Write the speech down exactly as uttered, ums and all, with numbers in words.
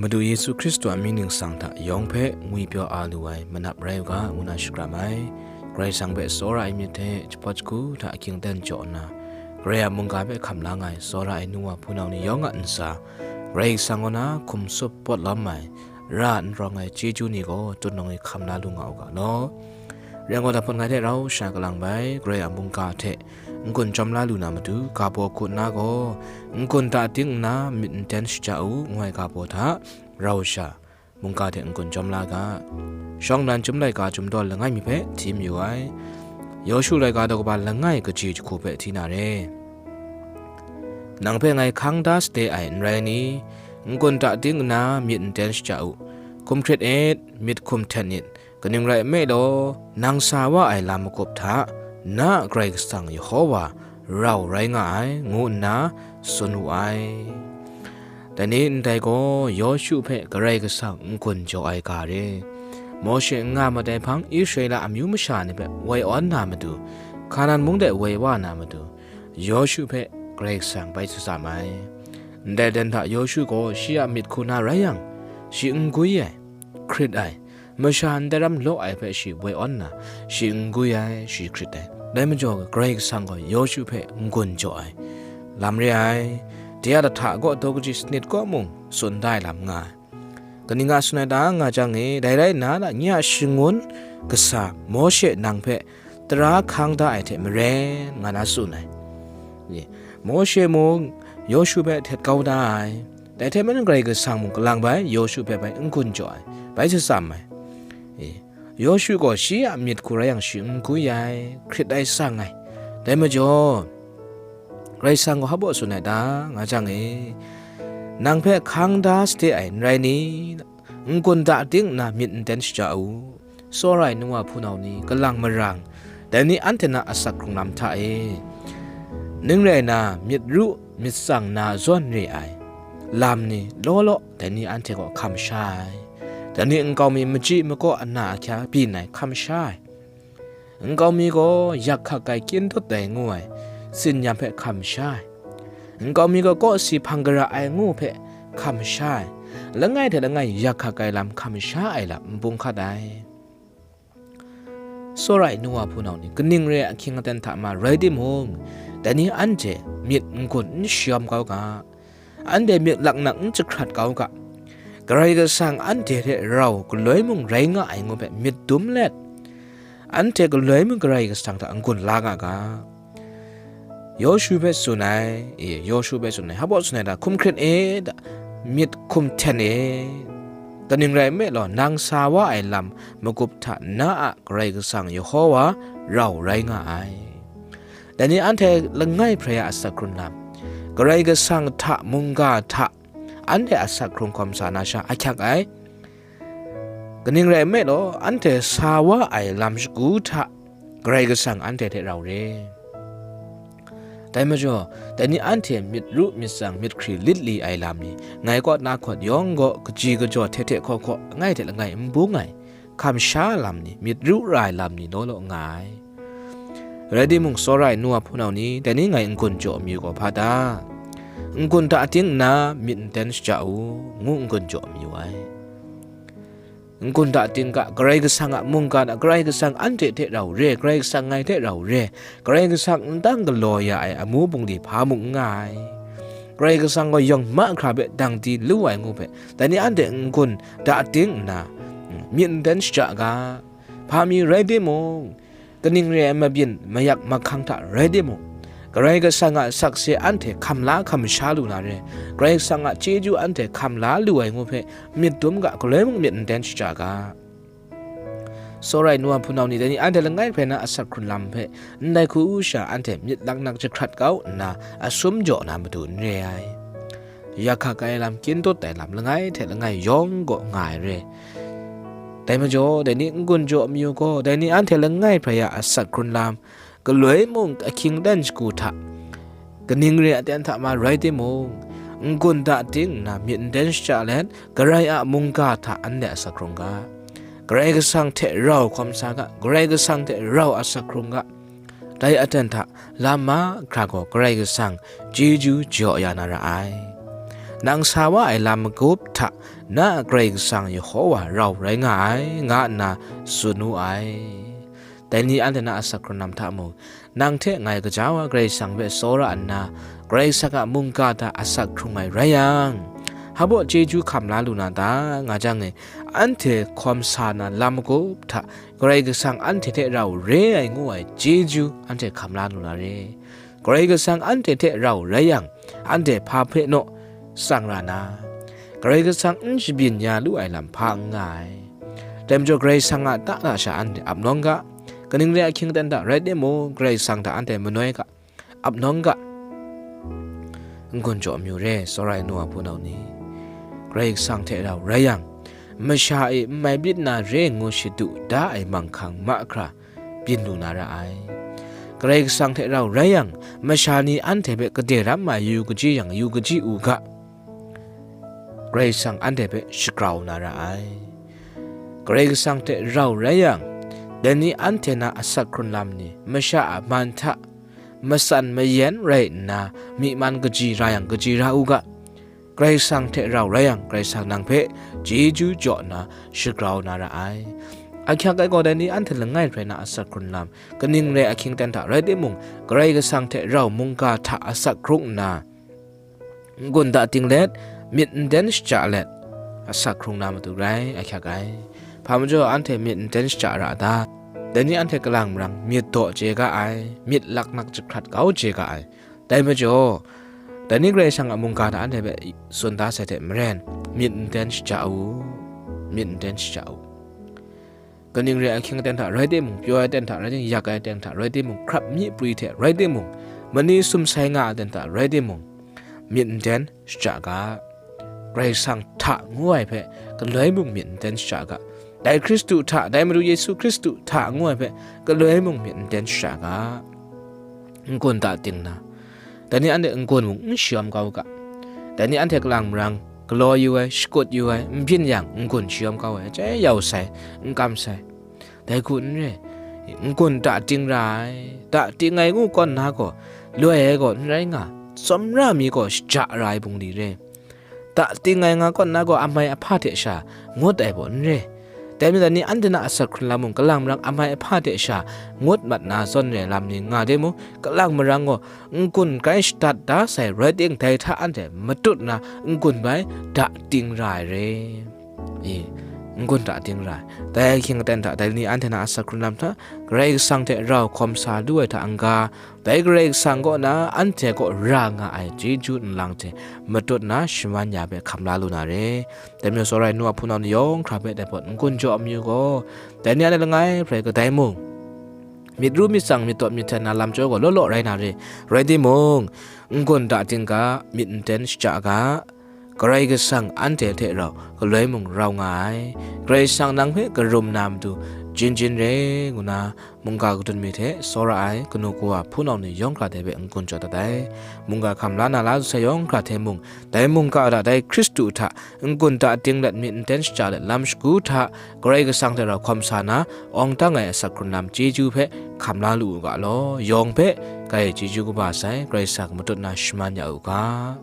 Madu Yesu Hkristu a mying ningsang hta yawng hpe ngwipyaw a lu ai manap rai u ga, ngu na shakram ai. Karai Kasang hpe tsawra ai myit hte jahpawt jahku hta ahkying aten jaw nna, Karai a mungga hpe hkam la nga ai tsawra ai nu wa hpunau ni yawng a ntsa, Karai Kasang kaw na hkum tsup pawt lawm ai, ra n rawng ai chyeju ni gaw tutnawng e hkam la lu nga u ga law. Rai yang gaw, dapun ngai hte rau sha kalang bai, Karai a mungga hte n-gun chyawm la lu na matu, ga baw hku nna gaw, n-gun da ting nna myit n ten shaja u, ngu ai ga baw hta, rau sha, mungga hte n-gun chyawm la ga. Shawng nnan chyum laika chyum dawn langai mi hpe hti mayu ai. Yawshu laika daw kaba langai kaji jahku hpe hti na re. Nang hpe ngai hkang da sade ai n rai ni? N-gun da ting nna myit n ten shaja u. Hkum hkrit it, myit hkum hten it. Kaning rai nme law, nang sa wa ai lam magup hta, na a Karai Kasang Yehova rau rai nga ai, ngu nna tsun wu ai. Dai ni ndai gaw Yawshu hpe Karai Kasang n-gun jaw ai ga re. Mawshe n nga mat ai hpang Israela amyu masha ni hpe woi awn na matu, Hkanan mung de woi wa na matu, Yawshu hpe Karai Kasang bai tsutsam ai. Ndai aten hta Yawshu gaw shi a myit hku na rai yang, shi n gwi ai, hkrit ai, masha ndai ram law ai hpe shi woi awn nna, shi n gwi ai, shi hkrit ai. Dai majaw, Karai Kasang gaw Yawshu hpe n-gun jaw ai lam re ai. De a lahta kaw daw kaji sanit kaw mung tsun da ai lam nga ai. Kaning a tsun ai ta nga jang e, dai rai nna, nye a shangun kasa Mawshe nang hpe tara hkang da ai hte maren, nga na tsun ai. Mawshe mung Yawshu hpe htet kau da ai. Dai hte maren Karai Kasang mung kalang bai Yawshu hpe bai n-gun jaw ai, bai tsutsam ai. Yawshu gaw shi a myit hku rai yang shi n gwi ai, hkrit ai tsang ai. Dai majaw, Karai Kasang gaw hpa baw tsun ai ta, nga jang e, nang hpe hkang da sade ai n rai ni? N-gun da ting nna myit n ten shaja u. Tsawra ai nu wa hpunau ni, kalang marang, dai ni anhte na asak hkrung lam hta e, ning rai na, myit ru myit tsang na zawn re ai lam ni law law, dai ni anhte gaw hkam sha ai. Dai ni nkau mi machyi makaw ana ahkya byin ai hkam sha ai. Nkau mi gaw yak hkak ai kyin dut ai ngu ai tsin-yam hpe hkam sha ai. Nkau mi gaw kawsi hpang gara ai ngu hpe hkam sha ai. Langai hte langai yak hkak ai lam hkam sha ai lam n bung hkat ai. Tsawra ai nu wa hpunau ni, kaning re ai ahkying aten hta ma rai timung, dai ni anhte myit n-gun n shayawm kau ga, anhte myit laknak n jahkrat kau ga, Karai Kasang anhte hte rau galoi mung rai nga ai ngu hpe myit dum let, anhte galoi mung Karai Kasang hta n-gun la nga ga. Yawshu hpe tsun ai, e, Yawshu hpe tsun ai, hpa baw tsun ai ta, hkum hkrit e, da, myit hkum hten e, kaning rai nme law, nang sa wa ai lam magup hta na a Karai Kasang Yehova rau rai nga ai. Dai ni anhte langai hprai a asak hkrun lam, Karai Kasang hta mungga hta anhte asak hkrung hkawm sa na sha ahkyak ai. Kaning rai nme law, anhte sa wa ai lam shagu hta Karai Kasang anhte hte rau re. Dai majaw, dai ni anhte myit ru myit tsang myit hkri lit li ai lam ni, ngai kaw na hkawt yawng gaw kaji kajaw hte hte hkaw hkaw, langai hte langai n bung ai, hkam sha lam ni, myit ru ra ai lam ni law law nga ai. Rai timung, tsawra ai nu wa hpunau ni, dai ni ngai n-gun jaw mayu gaw hpa ta? N-gun da ting nna myit n ten shaja u, ngu n-gun jaw mayu ai. N-gun da ting ga, Karai Kasang a mungga na, Karai Kasang anhte hte rau re, Karai Kasang ngai hte rau re, Karai Kasang n tang galaw ya ai amu bungli hpa mung n nga ai. Karai Kasang gaw yawng mahkra hpe dang di lu ai ngu hpe, dai ni anhte n-gun da ting nna, myit n ten shaja ga. Hpa mi rai timung, kaning re ai mabyin mayak mahkang hta rai timung, Karai Kasang a sakse anhte hkam la hkam sha lu na re, Karai Kasang a chyeju anhte hkam la lu ai ngu hpe myit dum ga, galoi mung myit n ten shaja ga. Tsawra ai nu wa hpunau ni, dai ni anhte langai hprai na asak hkrun lam hpe ndai hku sha anhte myit laknak jahkrat kau nna asum jaw na matu n re ai. Yak hkak ai lam, kyin dut ai lam, langai hte langai yawng gaw nga ai re. Dai majaw, dai ni n-gun jaw mayu gaw, dai ni anhte langai hprai a asak hkrun lam, galoi mung ahkying dan shagu hta, kaning re ai aten hta ma rai timung, n-gun da ting nna myit n ten shaja let, Karai a mungga hta anhte asak hkrung ga. Karai Kasang hte rau hkawm sa ga, Karai Kasang hte rau asak hkrung ga. Dai aten hta lam mahkra gaw Karai Kasang chyeju jaw ya na ra ai. nang sa wa ai lam magup hta na a Karai Kasang Yehowa rau rai nga ai, nga nna tsun wu ai. Dai ni anhte na asak hkrun lam hta mung, nang hte ngai gaja wa Karai Kasang hpe tsawra nna, Karai Kasang a mungga hta asak hkrung ai rai yang, hpa baw chyeju hkam la lu na ta, nga jang e, anhte hkawm sa na lam magup hta Karai Kasang anhte hte rau re ai ngu ai chyeju anhte hkam la lu na re. Karai Kasang anhte hte rau rai yang, anhte hpa hpe naw tsang ra na, Karai Kasang n shabyin ya lu ai lam hpa n nga ai. Dai majaw Karai Kasang a ta hta sha anhte ap nawng ga, kaning re ahkying aten hta rai timung, Karai Kasang hta anhte manoi ga, ap nawng ga. N-gun jaw amyu re, tsawra ai nu a hpunau ni. Karai Kasang hte rau rai yang, masha e n mai byin na re ngu shadu da ai manghkang mahkra byin lu na ra ai. Karai Kasang hte rau rai yang, masha ni anhte hpe gade ram ai yu kaji yang yu kaji u ga, Karai Kasang anhte hpe shagrau na ra ai. Karai Kasang hte rau rai yang, dai ni anhte na asak hkrun lam ni masha a man hta matsan mayan rai nna, myi man kaji ra yang kaji ra u ga, Karai Kasang hte rau rai yang, Karai Kasang nang hpe chyeju jaw nna shagrau na ra ai. Ahkyak ai gaw, dai ni anhte langai hkrai na asak hkrun lam, kaning re ahkying aten hta rai timung, Karai Kasang hte rau mungga hta asak hkrung nna, n-gun da ting let, myit n ten shaja let, asak hkrung na matu rai ahkyak ai. Hpa majaw anhte myit n ten shaja ra ta? Dai ni anhte kalang marang myit daw chye ga ai, myit laknak jahkrat kau chye ga ai. Dai majaw, dai ni Karai Kasang a mungga hta anhte hpe tsun da sai hte maren, myit n ten shaja u, myit n ten shaja u. Kaning re ai ahkying aten hta rai timung, pyaw ai aten hta rai timung, yak ai aten hta rai timung, hkrap myi pri hte rai timung, mani sum sai nga ai aten hta rai timung, myit n ten shaja ga. Karai Kasang hta ngu ai hpe galoi mung myit n ten shaja ga. Dai Hkristu hta, dai Madu Yesu Hkristu hta ngu ai hpe galoi mung myit n ten shaja ga. N-gun da ting na, dai ni anhte n-gun mung n shayawm kau u ga. Dai ni anhte kalang marang galaw yu ai, shakut yu ai, n byin yang n-gun shayawm kau ai, chyai yau sai, n kam sai. Dai hku n re, n-gun da ting ra ai, da ting ai ngu kawn na gaw, loi ai gaw n rai nga, tsawmra mi gaw shaja ra ai bungli re. Da ting ai nga kawn na gaw, amai ahpa hte sha ngut ai baw n re. Dai majaw ni anhte na asak hkrun lam mung, kalang marang amai ahpa hte sha ngut mat na zawn re lam ni nga de mung, kalang marang gaw n-gun grai shadat da sai rai ting, dai hta anhte matut na n-gun bai da ting ra ai re. E, n-gun da ting ra ai. Dai ahkying aten hta, dai ni anhte na asak hkrun lam hta, Karai Kasang hte rau hkawm sa lu ai hta n-ga, dai Karai Kasang kaw na anhte kaw ra nga ai chyeju nlang hte matut na shaman ya hpe hkam la lu na re. Dai majaw tsawra ai nu a hpunau ni yawng hkra hpe dai pawt n-gun jaw amyu gaw, dai ni a langai hprai kadai mung, myit ru myit tsang, myit dawt myit hten na lam chyoi gaw law law rai na re. Rai timung, n-gun da ting ga, myit n ten shaja ga, Karai Kasang anhte hte rau galoi mung rau nga ai. Karai Kasang nang hpe karum na matu jin jin re, ngu na mungga kadun mi hte tsawra ai kanu kawa hpunau ni yawng hkra hte hpe n-gun jaw dat ai. Mungga hkam la na la sai yawng hkra hte mung, dai mungga hta, dai Hkristu hta n-gun da ting let, myit n ten shaja let, lam shagu hta Karai Kasang hte rau hkawm sa na, awng dang ai asak hkrun lam chyeju hpe hkam la lu u ga law, yawng hpe grai chyeju kaba sai Karai Kasang matut na shaman ya u ga.